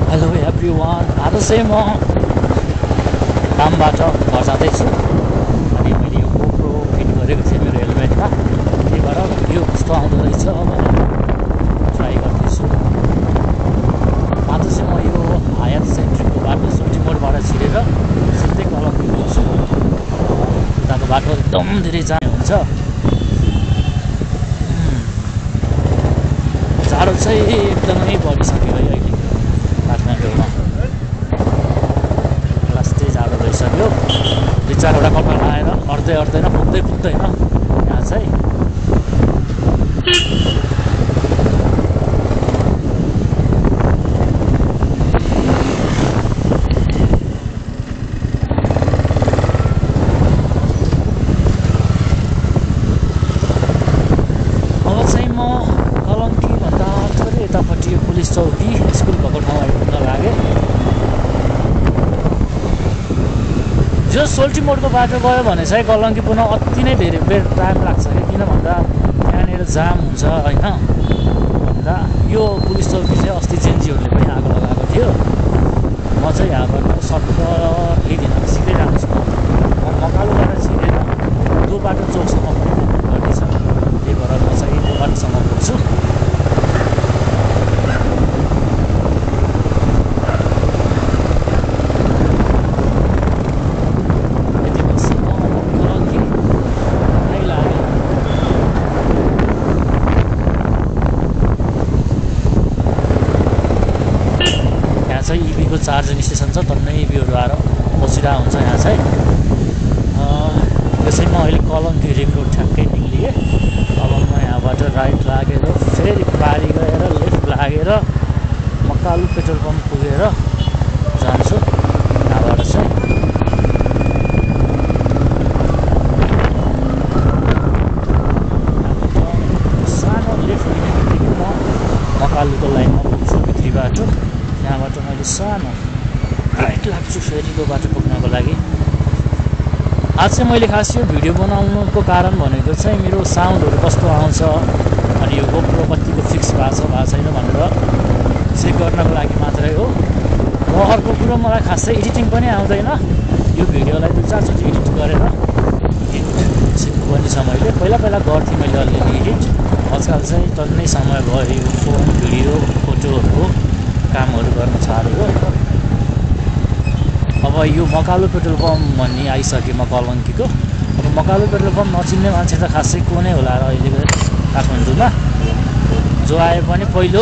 Hello everyone, आज चाहिँ म कामबाट घर जाँदैछु अनि मैले यो गोप्रो फिट गरेको थिएँ मेरो हेलमेटमा। त्यही भएर यो कस्तो आउँदो रहेछ भनेर ट्राई गर्दैछु। आज चाहिँ म यो हायर सेन्ट्रीको बाटो सोल्टी मोडबाट छिरेर सिधै कलङ्की गउँछु। उताको बाटो एकदम धेरै जाम हुन्छ। जाडो चाहिँ एकदमै बढिसक्यो है अहिले काठमाडौँमा। लास्टै जाडो भइसक्यो। 2-4वटा कपडा लाएर अड्दैन पुग्दैन यहाँ चाहिँ। अब चाहिँ म कलङ्कीभन्दा थोरै यतापट्टि यो पुलिस चौकी स्कुल भएको ठाउँ आइपुग्न लागेँ। जो सोल्टी मोडको बाटो गयो भने चाहिँ कलङ्की पुग्न अति नै धेरै बेर टाइम लाग्छ कि, किन भन्दा यहाँनिर जाम हुन्छ होइन। भन्दा यो पुलिस चौकी चाहिँ अस्ति जेएनजीहरूले पनि आगो लगाएको थियो। म चाहिँ यहाँबाट सर्टकट लिँदिन, सिधै जान्छु। म मकालुबाट छिरेर दो बाटो चौकसम्म पनि गर्नेछ। त्यही भएर म चाहिँ दो बाटोसम्म पुग्छु। इभीको चार्जिङ स्टेसन छ, टन्नै इभीहरू आएर बसिरहेको हुन्छ यहाँ चाहिँ। यो चाहिँ म अहिले कलङ्की रिङ रोड ठ्याक्कै निक्लिएँ। अब म यहाँबाट राइट लागेर फेरि पारी गएर लेफ्ट लागेर मकालु पेट्रोल पम्प पुगेर जान्छु यहाँबाट चाहिँ। सानो लेफ्ट लिने बित्तिकै म मकालुको लाइनमा पुग्छु भित्री बाटो। यहाँबाट मैले सानो राइट लाग्छु फेरि त्यो बाटो पुग्नको लागि। आज चाहिँ मैले खास यो भिडियो बनाउनुको कारण भनेको चाहिँ मेरो साउन्डहरू कस्तो आउँछ अनि यो गोप्रो कतिको फिक्स भएको छैन भनेर चेक गर्नको लागि मात्रै हो। र अर्को कुरो, मलाई खासै एडिटिङ पनि आउँदैन। यो भिडियोलाई 2-4 चोटि एडिट गरेर सिक्नु पनि छ मैले। पहिला गर्थेँ मैले अलिअलि एडिट। आजकल चाहिँ टन्नै समय भयो यो फोन भिडियो फोटोहरूको कामहरू गर्न छाडेको। अब यो मकालु पेट्रोल पम्प भन्ने आइसक्यो म कलङ्कीको। अब मकालु पेट्रोल पम्प नचिन्ने मान्छे त खासै को नै होला र अहिलेको काठमाडौँमा। जो आए पनि पहिलो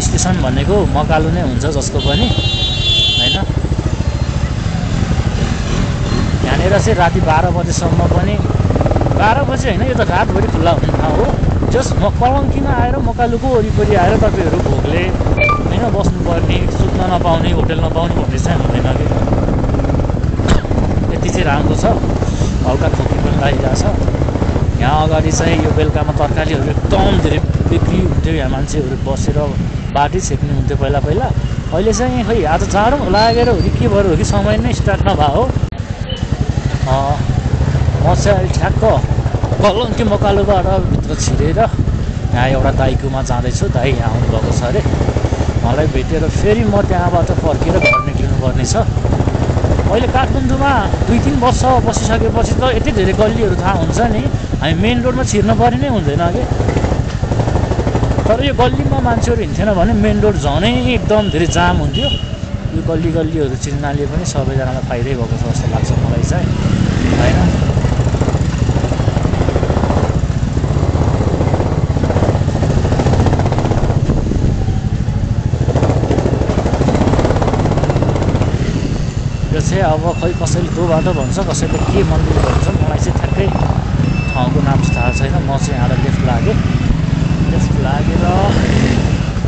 स्टेसन भनेको मकालु नै हुन्छ जस्तो पनि होइन। यहाँनिर चाहिँ राति 12 बजेसम्म पनि, 12 बजे होइन, यो त रातभरि खुल्ला हुने ठाउँ हो। जस्ट म कलङ्कीमा आएर मकालुको वरिपरि आएर तपाईँहरू भोकले होइन बस्नुपर्ने, सुत्न नपाउने, होटेल नपाउने भन्ने चाहिँ हुँदैन कि। यति चाहिँ राम्रो छ। हल्का खोकी पनि लागिरहेछ। यहाँ अगाडि चाहिँ यो बेलुकामा तरकारीहरू एकदम धेरै बिक्री हुन्थ्यो। यहाँ मान्छेहरू बसेर बाटै छेक्ने हुन्थ्यो पहिला। अहिले चाहिँ खै आज जाडो लागेर हो कि के भएर हो कि समय नै स्टार्ट नभए हो। म चाहिँ अहिले ठ्याक्क कलङ्की मकालुबाट भित्र छिरेर यहाँ एउटा दाइकोमा जाँदैछु। दाइ यहाँ आउनुभएको छ अरे, मलाई भेटेर फेरि म त्यहाँबाट फर्केर घर निक्लिनुपर्ने छ। अहिले काठमाडौँमा 2-3 वर्ष बसिसकेपछि त यति धेरै गल्लीहरू थाहा हुन्छ नि, हामी मेन रोडमा छिर्न पर्ने नै हुँदैन कि। तर यो गल्लीमा मान्छेहरू हिँड्थेन भने मेन रोड झनै एकदम धेरै जाम हुन्थ्यो। यो गल्लीहरू चिन्नाले पनि सबैजनालाई फाइदै भएको छ जस्तो लाग्छ मलाई चाहिँ होइन। चाहिँ अब खै कसैले दो बाटो भन्छ, कसैले के मन्दिर भन्छ, मलाई चाहिँ ठ्याक्कै ठाउँको नाम थाहा छैन। म चाहिँ यहाँबाट लेफ्ट लागेर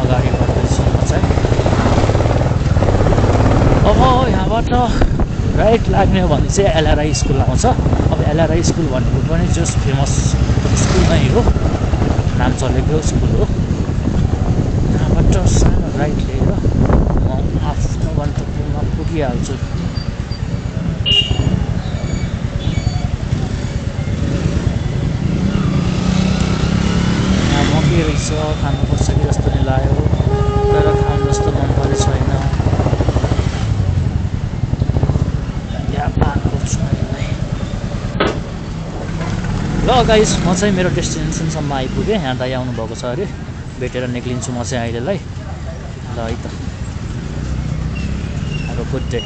अगाडि बढ्दैछु म चाहिँ। अब यहाँबाट राइट लाग्ने हो भने चाहिँ एलआरआई स्कुल आउँछ। अब एलआरआई स्कुल भनेको पनि जस्ट फेमस स्कुल नै हो, नाम चलेको स्कुल हो। यहाँबाट सानो राइट लिएर म आफ्नो गन्तव्यमा पुगिहाल्छु। के रहेछ खानुपर्छ कि जस्तो नि लाग्यो, तर खानु जस्तो मन पनि छैन। गाइस म चाहिँ मेरो डेस्टिनेसनसम्म आइपुगेँ। यहाँ दाइ आउनु भएको छ अरे, भेटेर निक्लिन्छु म चाहिँ अहिलेलाई। ल है त, अब गुड डे।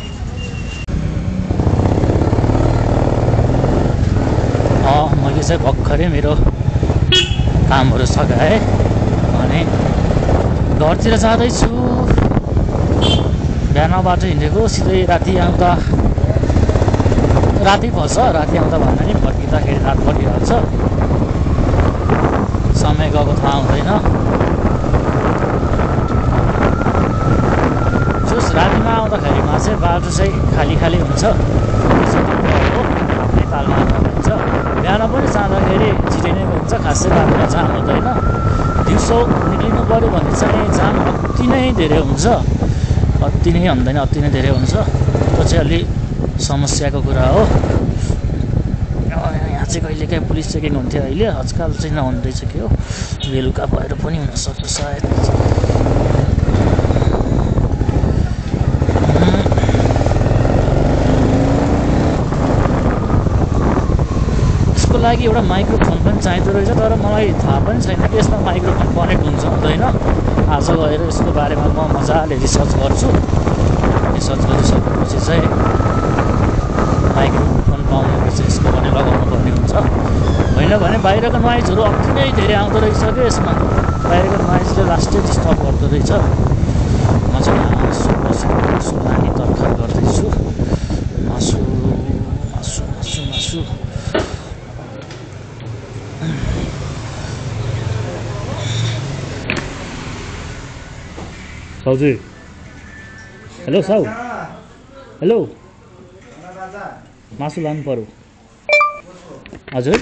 मैले चाहिँ भर्खरै मेरो कामहरू सघाएँ अनि घरतिर जाँदैछु। बिहानबाट हिँडेको सिधै राति आउँदा राति पर्छ। राति आउँदा भन्दा नि फर्किँदाखेरि रात परिहाल्छ। समय गएको थाहा हुँदैन। जस रातिमा आउँदाखेरिमा चाहिँ बाटो चाहिँ खाली खाली हुन्छ, आफ्नै तालमा हुन्छ। बिहान पनि जाँदाखेरि छिटै नै हुन्छ, खासै बाटोमा जाम हुँदैन। दिउँसो निक्लिनु पऱ्यो भने चाहिँ जाम अति नै धेरै हुन्छ, अति नै हुँदैन अति नै धेरै हुन्छ। त्यो चाहिँ अलि समस्याको कुरा हो। यहाँ चाहिँ कहिलेकाहीँ पुलिस चेकिङ हुन्थ्यो, अहिले आजकल चाहिँ नहुँदैछ के हो, बेलुका भएर पनि हुनसक्छ सायद। यसको लागि एउटा माइक्रोफोन पनि चाहिँदो रहेछ, तर मलाई थाहा पनि छैन कि यसमा माइक्रोफोन कनेक्ट हुन्छ हुँदैन। आज गएर यसको बारेमा म मजाले रिसर्च गर्छु। रिसर्च गरिसकेपछि चाहिँ माइक्रोफोन पाउने रहेछ, यसको पनि लगाउनु पर्ने हुन्छ। होइन भने बाहिरको नोइजहरू अति नै धेरै आउँदो रहेछ क्या यसमा। बाहिरको नोइजले लास्टै डिस्टर्ब गर्दो रहेछ। म चाहिँ मासु बसेको नानी तरकारी गर्दैछु। मासु मासु मासु मासु साउजी। हेलो साउ। हेलो, मासु लानु पर्यो। हजुर